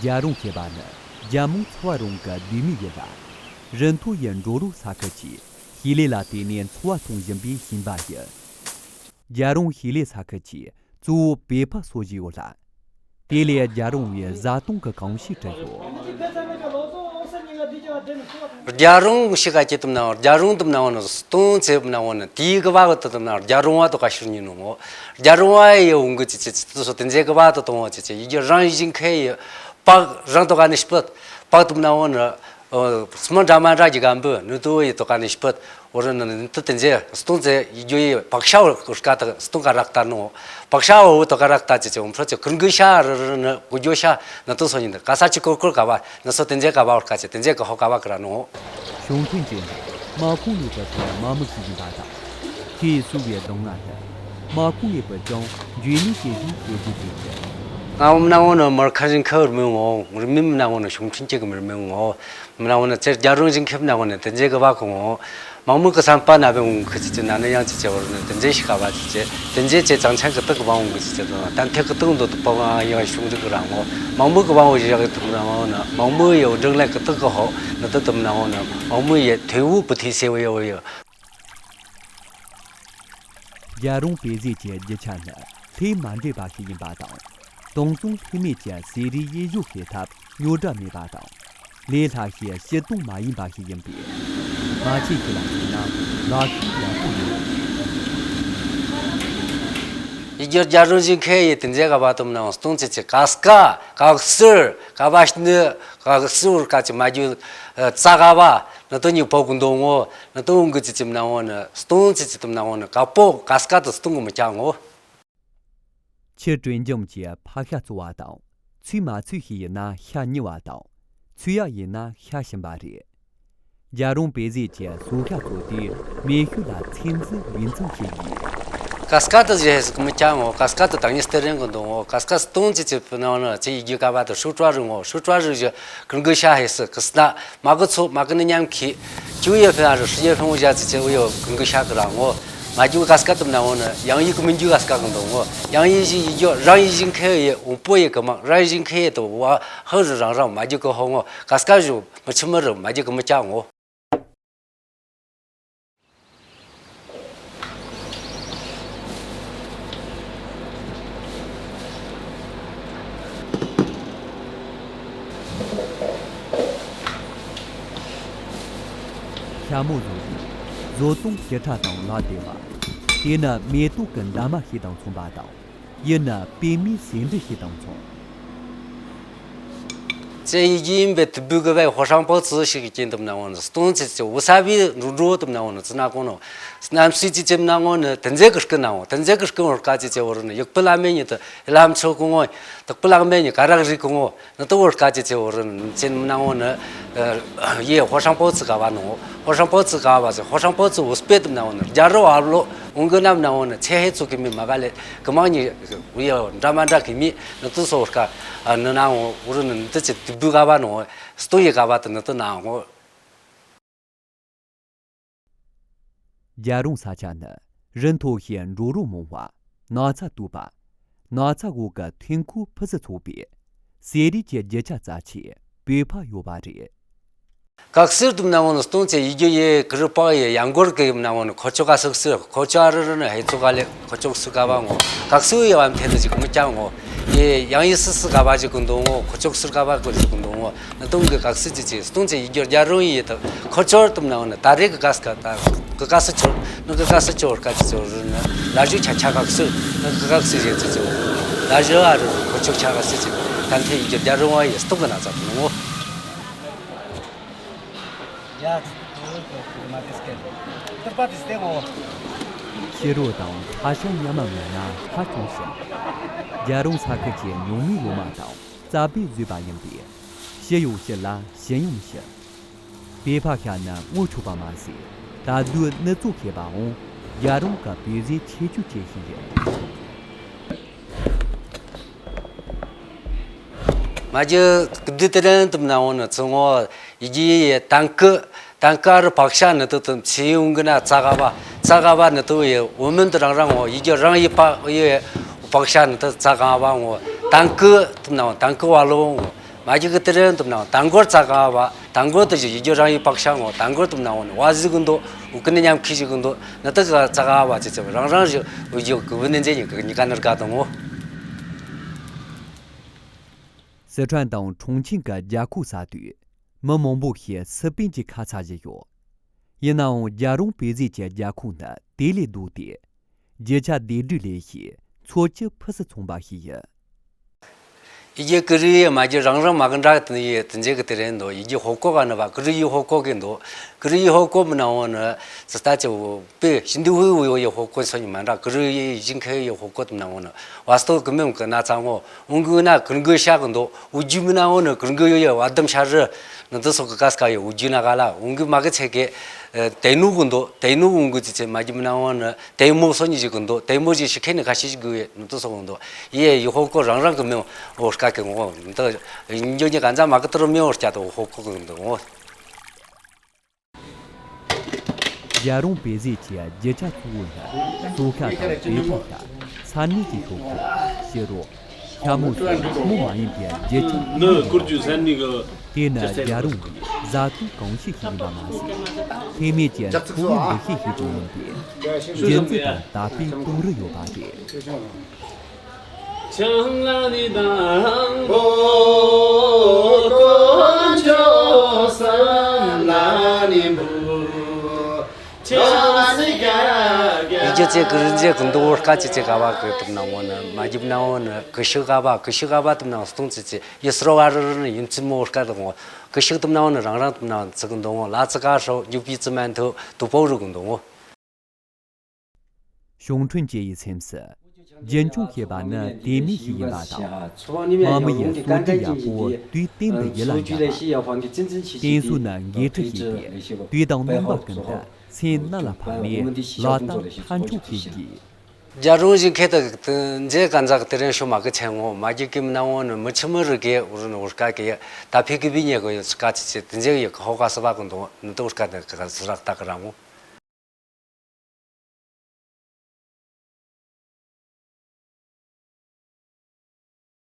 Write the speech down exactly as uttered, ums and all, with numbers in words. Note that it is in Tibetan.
རྒྱལ་རོང་ཞེས་པ་ནི་རྒྱལ་མོ་ཚ་བ་རོང་གི་སྡེ་མིང་ཡིན་ལ། རི་མཐོ་ཡི་འབྲོག་རོགས་ས་ཁུལ་གྱིས་ཤེས་ལས་ལ་བརྟེན་ནས་འཚོ་བ་བསྲུང་བཞིན་པའི་ཞིང་པ་ཡིན། རྒྱལ་རོང་ཤེས་ལས་ས་ཁུལ་གྱིས་གཙོ་བོ་བོད་ཕག་གསོ་བཞིན་ཡོད་ལ། དེ་ལས་རྒྱལ་རོང་བའི་བཟའ་བཏུང་གི་གོམས་གཤིས་བསྐྲུན་ཡོད། རྒྱལ་རོང་ཞིག་ག་ཅི་དུམ་ན་རྒྱལ་རོང་དུམ་ན་འོ་ན་སྟོང་ཚེ་དུམ་ན་འོ་ན་དེའི་གི་བ་གི་དུམ་ན་རྒྱལ་རོང་བ་དུ་ག་ཤུར་ཉིན་ནོ། རྒྱལ་རོང་བ་ཡི་འོང་གི་ཅི་ཅི་ཅི་དུ་སོ་དེ་མཛེས་གི་བ་དུ་གཏོང་བ་ཅི་ཅི་ཡི་གི་རང་ཡི་ཞིང་ཁའི་ཡི་བག་རང་དུ་ག་ནི་སྤུད་བག་དུམ་ན་འོ་ན། སྨན་འདྲ་མ་འདྲ་གི་གམ་བུ་ནུ་དུ་ཡི་དོ་ག་ནི་སྤུད་འོ་རུ་ནི་ནི་དུ་དེ་མཛེས་སྟོང་ཚེ་ཡི་གི་ཡི་བག་ཤ་བ་གི་སྐ་དུ་སྟོང་ག་རག་ད་ནོ། བག་ཤ་བ་བུ་དོ་ག་རག་ད་ཅི་ཅི་འོང་ཕྲོ་ཅི་ཀུན་གི་ཤ་རུ་རུ་ནི་གུ་རྒྱོ་ཤ་ནི་དུ་སོ་ཉིན་དུ་ག་ས་ཅི་ཀོར་ཀོར་ག་བ། ན་སོ་དེ་མཛེས་ག་བ་བར་ཀ་ཅེ་དེ་མཛེས་ག་ཧོ་ག་བ་ཀ་ར་ནོ། གཞུང་འཕྲིན་ཅན་དམག་ཁོངས་ལས་པ་ཚོའི་དམག་མི་ཞིག་ཡིན་པ་དང་། ཁོས་གསོ་བའི་གདོང་ལྔ་ནི་དམག་ཁོངས་ལས་པ་ཅུང་འཇོན་ནུས་ཅན་ཞིག་བྱེད་རྒྱུ་དེ་ཡིན། ང་འོ་མ་ན་འོ་ན་མར་ཁ་རིང་ཁ་བར་མི་འོང་རི་མི་མི་ན་འོ་ན་གཞུང་འཕྲིན་ཅན་གི་མི་མི་འོང་། མི་ན་འོ་ན་ཚེ་རྒྱལ་རོང་ཞིང་ཁེབས་ན་འོ་ན་དེ་མཛེས་ག་བ་ཁོ་འོང་། མང་མོས་ཀྱི་བསམ་པ་ན་བའི་འོང་ཁུ་ཅི་ཅི་ན་ནི་ཡང་ཅི་ཅི་བར་ནི་དེ་མཛེས་ཤི་ཁ་བ་ཅི་ཅི་དེ་མཛེས་ཅི་ཅང་ཆང་གི་སྟག་གི་བང་འོང་གི་ཅི་ཅི་དང་ཏན་ཐེ་གི་སྟག་འདོད་དུ་པ་བང་ཡང་ཤུང་རིག་གི་རང་འོང་མང་མོས་ཀྱི་བང་འོང་ཞི་ཡག་གི་ཐུབ་ན་འོ་ན་མང་མོས་ཡི་འབྲིང་ལས་ཀྱི་སྟག་གི་ཧོ་ནི་དུ་ཐུབ་ན་འོ་ན་མང་མོས་ཡི་ཐོས་བུ་བུ་ཐོས་སེ་བུ་ཡི་བུ་ཡི། རྒྱལ་རོང་བོད་ཟས་ཀྱི་རྒྱུ་ཆ་ནི་ལྷད་མ་འདྲེས་པ་ཞིག་ཡིན་པ་དང་། དུང་སོང་ལྷད་མེད་ཀྱི་ཟས་རིགས་ཡིད་བཞུགས་བྱེད་ཐབས་རྙོག་དྲ་མེད་པ་དང་། ལས་སླ་ཞིང་ཞིབ་གཏོང་མ་ཡིན་པ་ཞིག་ཡིན་པས། མ་ཆེན་ཞིག་ལ་མཚོན་ན་ལག་ཤུགས་ཡག་པོ་ཡོད། ཡི་རྒྱུ་རྒྱལ་རོང་ཞིང་ཁའི་ཡི་དེ་མཛད་ག་བ་དུམ་ནང་སྟོང་ཚེ་ཚེ་ག་སྐ་ག་སིར་ག་བ་ཤི་ནི་ག་སིར་ག་ཅི་མ་རྒྱུ་རྩ་ག་བ་ནི་དོ་ཉིད་པོ་གུ་འདོང་ངོ་། ན་དུང་གི་ཅི་ཅིམ་ན་འོ་ན་སྟོང་ཅི་ཅི་དུམ་ན་འོ་ན་ཀ་པོ་ཀ་སྐད་དུ་སྟོང་གི་མི་ཀྱང་ངོ་། ཆུ་དྲོད་འཇམ་གྱི་ཕག་ཤ་བཙོ་བ་དང་ཚོས་མ་ཚོས་ཤིག་ཡིན་ན་ཤ་ཉེ་བ་དང་ཚོས་ཡག་ཡིན་ན་ཤ་ཞིམ་པ་རེད། རྒྱལ་རོང་བོད་ཟས་ཀྱི་གསོ་ཤ་བཙོ་དུས་མེ་ཤུགས་ལ་ཚིག་འཛིན་ལུས་འཛིན་བྱེད་དགོས། ཀ་སྐད་དུ་ཞེས་ཟེར་གི་མི་ཀྱང་ངོ་། ཀ་སྐད་དུ་དང་ཉིད་སྟེར་རིང་གི་འདུག་ངོ་། ཀ་སྐད་སྟོང་ཅི་ཅི་ཕུ་ན་འོ་ན་ཚེ་ཡི་རྒྱུ་ཀ་བ་དུ་ཧྲུ་ཀྲ་རུ་ངོ་། ཧྲུ་ཀྲ་རུ་ཞེས་ཀུན་གི་ཤ་ཧེ་སི་ཀི་སྣ་མ་གི་ཚོ་མ་གི་ནི་མཉམ་ཁི། ཅུ་ཡེ་ཕན་རུ་ཧྲི་ཡེ་ཕན་བོ་ཞག་ཚི་ཚེ་བོ་ཡོ་ཀུན་གི་ཤ་གི་ར་ངོ་། མ་རྒྱུ་ག་སྐད་དུ་ན་འོ་ན་ཡང་ཡིག་གི་མི་རྒྱུ་ག་སྐད་གི་འདུག་ངོ། ཡང་ཡིག་བཞི་ཡིག་རྒྱུ་རང་ཡིག་བཞི་མཁས་ཡེ་འོང་པོ་ཡེ་གི་མ་རང་ཡིག་བཞི་མཁས་ཡེ་དུ་བ་ཧ་རུ་རང་རང་མ་རྒྱུ་གི་ཧོ་ངོ། ག་སྐད་བཞུ་མི་ཆི་མི་རུ་མ་རྒྱུ་གི་མི་ཀྱ་ངོ། ཤ་མོ་བཟོ་དུས་བཟོ་སྟངས་ཞིབ་ཕྲ་དང་ལག་བདེ་བ། དེ་ནི་མེ་ཏོག་གི་འདབ་མ་ཞིག་དང་མཚུངས་པ་དང་། ཡུལ་ནི་པད་མའི་ཟེའུ་འབྲུ་ཞིག་དང་མཚུངས། ཚེ་ཡི་ཡིན་པའི་དུ་བུ་གི་བའི་ཧོ་ཧྲང་པོ་ཙི་ཞིག་གི་རྐྱེན་དུ་མ་ན་འོ་ན་སྟོང་ཚེ་ཚེ་འུ་ས་བའི་འགྲོ་འགྲོ་དུ་མ་ན་འོ་ན་ཙི་ན་གོ་ནོ། གནམ་སྲིད་ཀྱི་ཅེམ་ན་ངོ་ནི་དེ་མཛད་ཀྱི་སྐུ་ན་འོ། དེ་མཛད་ཀྱི་སྐུ་འོ་དཀའ་ཅི་ཅེ་འོ་རུ་ནི་ཡུག་པི་ལ་མེ་ཉི་དུ་ལམ་ཚོ་གུ་ངོ་དག་པི་ལ་མེ་ཉི་ཀ་རག་རི་གུ་ངོ་ནི་དུ་འོ་དཀའ་ཅི་ཅེ་འོ་རུ་ནི་ཅེན་ན་ངོ་ནི་ཡེ་ཧོ་ཧྲང་པོ་ཙི་ག་བ་ནོ། ཧོ་ཧྲང་པོ་ཙི་ག་བ་ཟེ་ཧོ་ཧྲང་པོ་ཙི་འུ་སྤེ་དུ་ན་འོ་ནི་རྒྱ་རོ་ཨ་ལོ་འོང་གི་ནམ་ན་འོ་ནི་ཚེ་ཧེ་ཚུ་གི་མི་མ་ག་ལེ་གི་མང་ཉི་ཡེ་འདྲ་མ་འདྲ་གི་མི་ནི་དུ་སོ་དཀའ་ནི་ན་འོ་རུ་ནི་དུ་ཅི་དུ་བུ་ག་བ་ནོ་སྟོ་ཡེ་ག་བ་དུ་ནི་དུ་ན་འོ། རྒྱལ་རོང་ས་ཆ་ནི་རི་མཐོ་ཞིང་འབྲོག་རོ་མང་བ། ནགས་ཚལ་སྟུག་པ། ནགས་ཚལ་འོག་གི་ཐོན་ཁུངས་ཕུན་སུམ་ཚོགས་པའི་ཟས་རིགས་ཀྱི་རྒྱུ་ཆ་རྩ་ཆེ་བོད་ཕག་ཡོད་པ་རེད། གག་སེར་དུ་ན་འོ་ན་སྟོང་ཚེ་ཡི་རྒྱུ་ཡེ་ཀི་རི་པག་ཡེ་ཡང་གོར་གི་ཡིམ་ན་འོ་ན་ཁོ་ཅོ་ག་སུག་སེར་ཁོ་ཅོ་ཨ་རི་རི་ནི་ཧེ་ཚོ་ག་ལེ་ཁོ་ཅོ་སུ་ག་བ་ངོ་གག་སེར་ཡེ་བམ་ཐེ་ནི་ཅིག་མི་ཀྱང་ངོ་ཡེ་ཡང་ཡེ་སི་སི་ག་བ་ཅིག་གུ་འདོ་ངོ་ཁོ་ཅོ་སུར་ག་བ་གོ་ཅིག་གུ་འདོ་ངོ། ན་དུང་གི་གག་སི་ཅི་ཅི་སྟོང་ཅི་ཡི་རྒྱུ་རྒྱ་རོང་ཡི་དུ་ཁོ་ཅོར་དུམ་ན་འོ་ན་ད་རེ་གི་གག་སི་ག་ད་གི་གག་སི་ཅོར་ནུ་གི་གག་སི་ཅོར་ག་ཅི་ཅོར་རུ་ན་ལ་ཞུ་ཆ་ཆ་གག་སི་ནུ་གི་གག་སི་ཅི་ཅི་ཅོར་ལ་ཞུ་ཨ་རུ་ཁོ་ཅོར་ཆ་གག་སི་ཅི་ད་ཐེ་ཡི་རྒྱུ་རྒྱ་རོང་བ་ཡི་སྟོང་གི་ན་ཚ་དུ་ནོ། ཕྱི་རོལ་དང་ཁ་ཤས་ཉམས་མ་མེད་ན་ཧ་ཅང་ཞིང་། རྒྱ་རོང་ས་ཁུལ་གྱི་ཉུང་མའི་ལོ་མ་དང་རྩ་བའི་བཟོས་པ་ཡིན་པས། ཞི་ཡོང་ཞི་ལ་ཞི་ཡོང་ཞི། བོད་ཕག་ཤ་ནི་ངོ་ཆོག་པ་མ་ཟད། ད་དུང་ནུ་གཙོ་མཁས་པའང་རྒྱ་རོང་གི་བོད་ཟས་ཆེ་ཆུང་ཅན་ཞིག་ཡིན། མ་གྱི་བདུད་དེ་རན་དུམ་ན་འོ་ན་ཚུ་ངོ་ཡི་གི་ཡི་ཡི་ཏང་ཀི་ཏང་ཀ་རུ་ཕག་ཤ་ནི་དུ་དུམ་ཚེ་ཡོང་གི་ན་ཙ་ག་བ་ཙ་ག་བ་ནི་དུ་ཡི་འོ་མིན་དུ་རང་རང་ངོ་ཡི་གི་རང་ཡི་ཕག་ཡི་ཕག་ཤ་ནི་དུ་ཙ་ག་བ་ངོ་ཏང་ཀི་དུམ་ན་འོ་ཏང་ཀི་བ་ལོ་ངོ། མ་གི་གི་དེ་རིང་དུ་ནང་དང་གོར་ཙ་ག་བ་དང་གོར་དུ་ཞིག་ཡི་རྒྱུ་རང་ཡི་པག་ཤ་ངོ་དང་གོར་དུ་ནང་འོ་ནི་བ་ཟི་གི་འདུག་འུ་ཀི་ནི་ཉམ་ཁི་ཞིག་གི་འདུག་ནི་དུ་ག་ཙ་ག་བ་ཅི་ཙི་རང་རང་ཞིག་འུ་རྒྱུ་གི་བུ་ནི་མཛེས་ཉི་གི་ཉི་ག་ནི་དགའ་དང་ངོ། 四川 དང་重庆 གི་རྒྱ་ཁོག་ས་དུས་མི་མང་པོ་ཞིག་སི་པན་གྱི་ཁ་ཚ་བཞིན་ཡོད། ཡིན་ནའང་རྒྱལ་རོང་བོད་ཟས་ཀྱི་རྒྱལ་ཁོངས་ནི་དེ་ལས་ལྡོག་སྟེ། རྒྱུ་ཆ་སྡེབ་སྒྲིག་ལས་ཞེས་འཚོ་བཅུད་ཕུན་སུམ་ཚོགས་པ་ཞིག་ཡིན། ཡི་གེ་ཀུ་རུ་ཡི་མ་གི་རང་རང་མ་གི་འདྲ་དེ་ཡི་དེ་འཛེ་གི་དེ་རེད་འདུག་ཡི་གེ་ཧོ་ཀོ་ག་ནི་བ་ཀུ་རུ་ཡི་ཧོ་ཀོ་གི་འདུག་ཀུ་རུ་ཡི་ཧོ་ཀོ་མི་ན་འོ་ནི་ཙི་ལྟ་ཅི་བོ་པེ་ཤིན་དུ་ཧུ་ཡི་ཧོ་ཀོ་སོ་ཉི་མ་འདྲ་ཀུ་རུ་ཡི་ཞིང་ཁའི་ཧོ་ཀོ་དེ་མི་ན་འོ་ནི་བ་སྟོ་གི་མེ་གི་ན་ཚ་ངོ་འུ་གུ་ན་ཀུན་གོ་ཤ་གི་འདུག་འུ་རྒྱུ་མི་ན་འོ་ནི་ཀུན་གོ་ཡོ་ཡོ་བ་དམ་ཤ་རི་ནི་དུ་སོ་གི་ཀ་སྐ་ཡི་འུ་རྒྱུ་ན་ག་ལ་འུ་གུ་མ་གི་ཚེ་གི་དེ་ནུ་གི་འདུག་དེ་ནུ་འུ་གུ་ཙི་ཙི་མ་གི་མི་ན་འོ་ནི། དེ་མོ་སོ་ཉི་ཞིག་གི་འདུག་དེ་མོ་ཞིག་ཤི་ཁེ་ནི་ཁ་ཤས་ཤིག་དགོས་ནི་དུ་སོང་འདུག་ཡེ་ཡི་ཧོ་ཀོ་རང་རང་གི་མེ་འོ་སྐ་གི་ངོ་འདི་ཉོ་ཉི་ག་འཛམ་མ་གི་ཏུ་རུ་མེ་འོ་སྐྱ་དུ་ཧོ་ཀོ་གི་འདུག་ངོ། རྒྱལ་རོང་བོད་ཟས་ཀྱི་རྒྱུ་ཆ་གཙོ་བོ་ནི་སོ་ཤ་དང་བེ་ཐོ་ཤ། ས་གནས་ཀྱི་ཤོག་གུ། ཕྱི་རོ། ཤ་མོ་སོགས་མོ་མ་ཡིན་པའི་རྒྱུ་ཆ་ནི་ཀུར་ཅུ་ས་གནས་ཀྱི་དེ་ནི་རྒྱལ་རོང་བོའི་བཟའ་བཏུང་གོམས་གཤིས་ཤིག་ཡིན་པ་མ་ཟད། ལྷད་མེད་ཀྱི་ཐོག་མའི་འདུ་ཤེས་ཤིག་ཀྱང་ཡིན་པས། རྒྱུན་འཛིན་དང་དར་སྤེལ་གཏོང་རུ་ཡོད་པ་རེད། ཡི་རྒྱུ་ཚེ་ཀུན་རྫས་ཀུན་ཏུ་བོར་དཀའ་ཅི་ཚེ་ག་བ་ཀུ་དུམ་ན་འོ་ནི་མ་རྒྱུབ་ན་འོ་ནི་ཀུ་ཤུ་ག་བ་ཀུ་ཤུ་ག་བ་དུམ་ན་སྟོང་ཚེ་ཚེ་ཡི་སྲོ་བ་རུ་རུ་ནི་ཡིན་ཚུལ་མོ་བོར་དཀའ་དུ་འོ་ཀུ་ཤུ་དུམ་ན་འོ་ནི་རང་རང་དུམ་ན་འོ་ཚི་ཀུན་དུ་འོ་ལ་ཚི་ག་ཧྲོ་རྒྱུ་པི་ཙི་མན་ཐུ་དུ་པོ་རུ་ཀུན་དུ་འོ། ཞུང་ཁྲུན་ཅེ་ཡི་སེམས་སུ། རྒྱུན་འཁྱོངས་བྱེད་པ་ནི་དེ་མིན་ཞིག་ཡིན་པ་དང་། དམག་མི་ཡི་གསོ་སྒྲིག་ཡག་པོ་དུས་གཏན་དུ་ཡིད་ལ་འཇགས་པ། བསྟེན་གསོལ་ནི་འགན་འཁྲི་ཞིག་སྟེ། དུས་དང་རྣམ་པ་ཀུན་ཏུ་སེམས་རྣལ་ལ་ཕབ་ནས་ལག་བསྟར་མཐའ་འཁྱོངས་བྱེད་དགོས། རྒྱལ་རོང་ཞིང་ཁའི་དག་ཏུ་མཛེས་ག་འཛག་དེ་རིང་ཤོ་མ་གི་ཚེ་ངོ་མ་གི་ཀི་མི་ན་འོ་ནི་མི་ཆི་མི་རུ་གེ་འུ་རུ་ནི་འུར་ཀ་གི་ད་ཕི་གི་བི་ཉེ་གི་ཡོད་ཀ་ཚི་ཚི་དེ་མཛེས་ཡི་གི་ཧོ་ཀ་སི་བ་གི་འདུག་ནི་དུ་འུར་ཀ་དེ་གི་སི་རག་ད་གི་ར་ངོ།